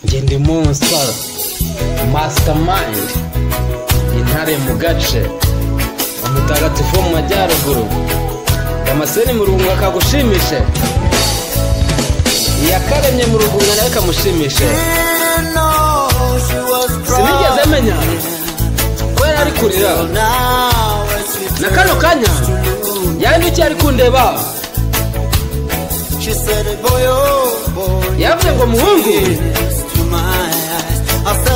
Ngende monster mastermind, intare mu gace, umutagatifu wo mu majyaruguru. Damascene Murunga akagushimishe, iyakaremye mu Rugunga nawe kamushimishe. Sinigeze menya ko yari ari kurira na kano kanya yahindukiye ari kundeba. Yavuze ngo muhungu,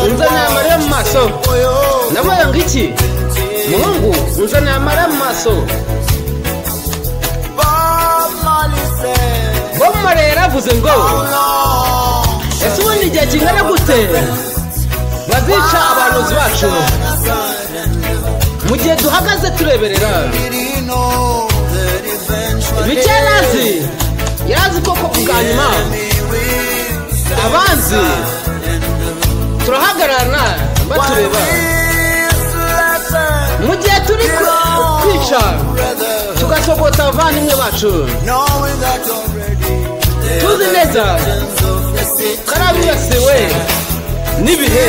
unzaniye amarira mu maso. Ndamubaza ngo iki? Muhungu, unzaniye amarira mu maso. Bob Marley yaravuze ngo ese ubundi igihe kingana gute bazica abahanuzi bacu mu gihe duhagaze tureberera? Bike yarazi, yarazi koko bwa nyuma abanzi turahagararana batureba mu gihe turi kwica tugasogota abavandimwe bacu, tuzi neza ko ari abibasiwe n'ibihe.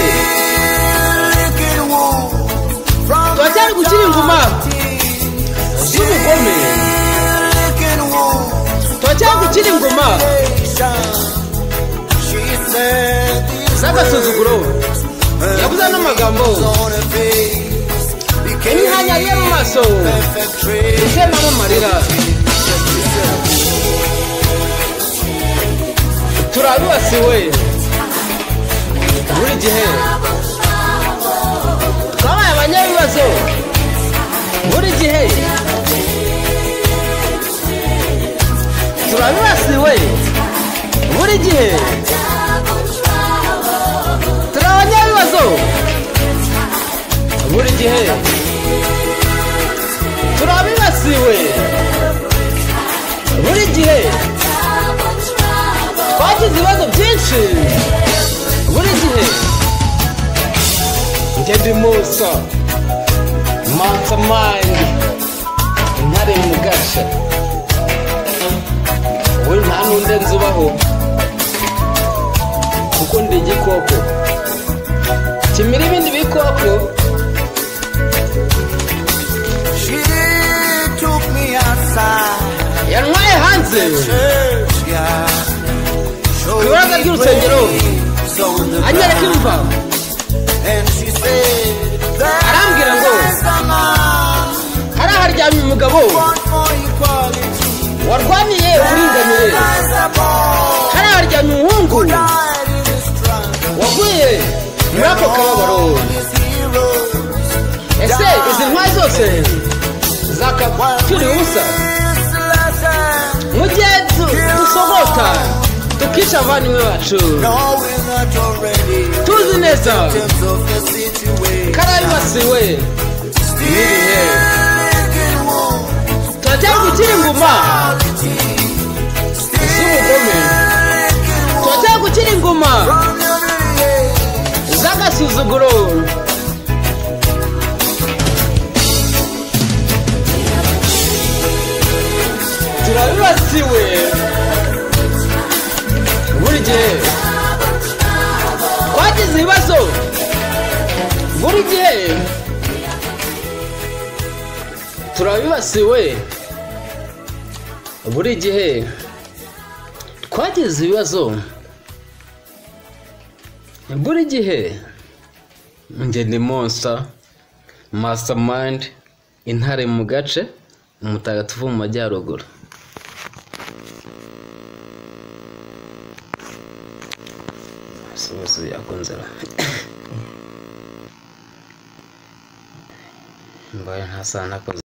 Turacyari gukira inguma z'ubugome, turacyari gukira inguma z'agasuzuguro. Yavuze n'amagambo imihanya ye mu maso itembamo amarira. Turabibasiwe buri gihe, twabaye abanyabibazo buri gihe, turabibasiwe buri gihe, turi abanyabibazo buri gihe, turabibasiwe buri gihe, twagize ibibazo byinshi buri gihe. Ngende Musa mastermind, intare mu gace, we nta n'undi nzubaho kuko ndi igikoko kimira ibindi bikoko. Yantwaye hanze ku ibaraza ry'urusengero, anyereka imva, arambwira ngo hariya haryamye umugabo warwaniye uburinganire, hariya haryamye umuhungu waguye muri ako kababaro. Ese izi ntwari zose zakapfiriye ubusa mu gihe dusogota tukica abavandimwe bacu, tuzi neza ko ari abibasiwe n'ibihe? Turacyari gukira inguma z'ubugome, turacyari gukira inguma z'agasuzuguro. Turabibasiwe buri gihe, twagize ibibazo buri gihe, turabibasiwe buri gihe, twagize ibibazo buri gihe. Njye ndi Monster mastermind, intare mu gace, umutagatifu mu majyaruguru. Mbaye ntasana nakoze.